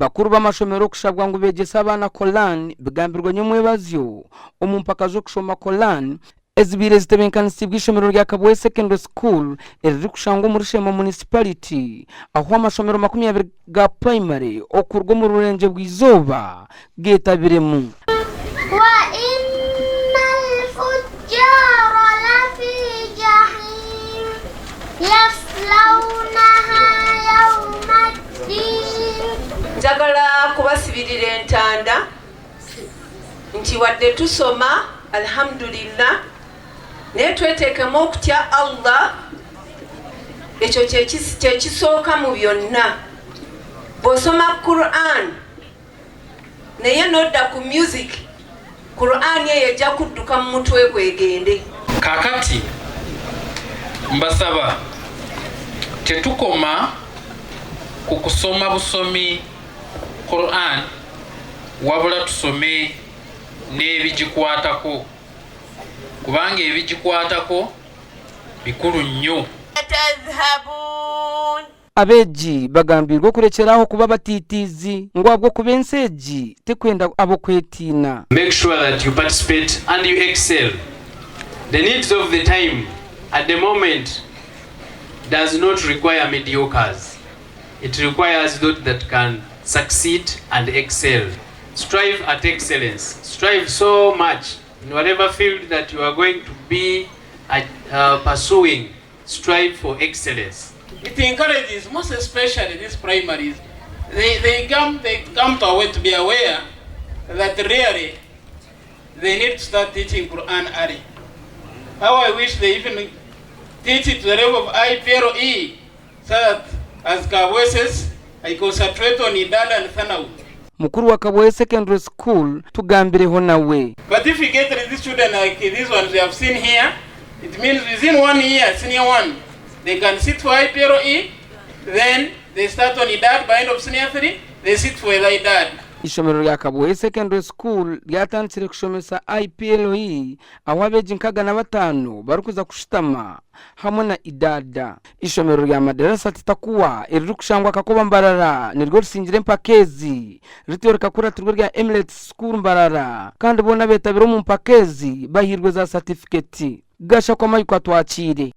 Bakuru b'amashomero okushabwa ngu beegyese abaana Koran bigambirwe nyomwebazyo omu mpaka z'okushoma Koran ezibaire zitebenkanisiibwe eishomero rya Kabwohe Secondary School eririkushangwa omuri Sheema Municipality ahu amashomero 20 ga purayimare okuruga omu rurengye bw'eizooba geetabiremu. Njagala kubasibirira entanda nti wadde tusoma Alhamdulillah naye tweteekemu okutya Allah ekyo kyekisooka mu byonna. Bw'osoma Quran naye nodda ku music Quran eyo ejja kudduka mu mutwe gwo egende. Kaakati mbasaba tetukoma ku kusoma busomi Quran wabula tusome n'ebigikwatako kubanga ebigikwatako bikulu nnyo. Abeegi bagambiirwe okurekyera aho kuba abatiitiizi ngu ahabw'okuba ensi egi tekwenda ab'okwetiina. Make sure that you participate and you excel. The needs of the time at the moment does not require mediocres. It requires those that can succeed and excel. Strive at excellence. Strive so much in whatever field that you are going to be uh, pursuing. Strive for excellence. It encourages, most especially these primaries, they, they, come, they come to a way to be aware that really they need to start teaching Quran early. How I wish they even teach it to the level of IPLE so that as Kabweses, I concentrate on Idada and Thanawi. Mukuru wa Kabwohe Secondary School tugambireho nawe. But if you get these children like these ones we have seen here, it means within one year, senior one, they can sit for IPLE, then they start on IDAD by end of senior three, they sit for IDAD. Eishomero rya Kabwohe Secondary School ryatandikire kushomesa IPLE ahu abeegi 65 barikuza kushutama hamwe na IDADA. Eishomero rya Madarasat Takuwa eririkushangwa Kakoba Mbarara niryo risingire empaka ezi rityo rikakuratirwa erya Emirates School Mbarara kandi boona abetabire omu mpaka ezi bahairwe za satifiketi. Gashakwa Michael Atwakiire.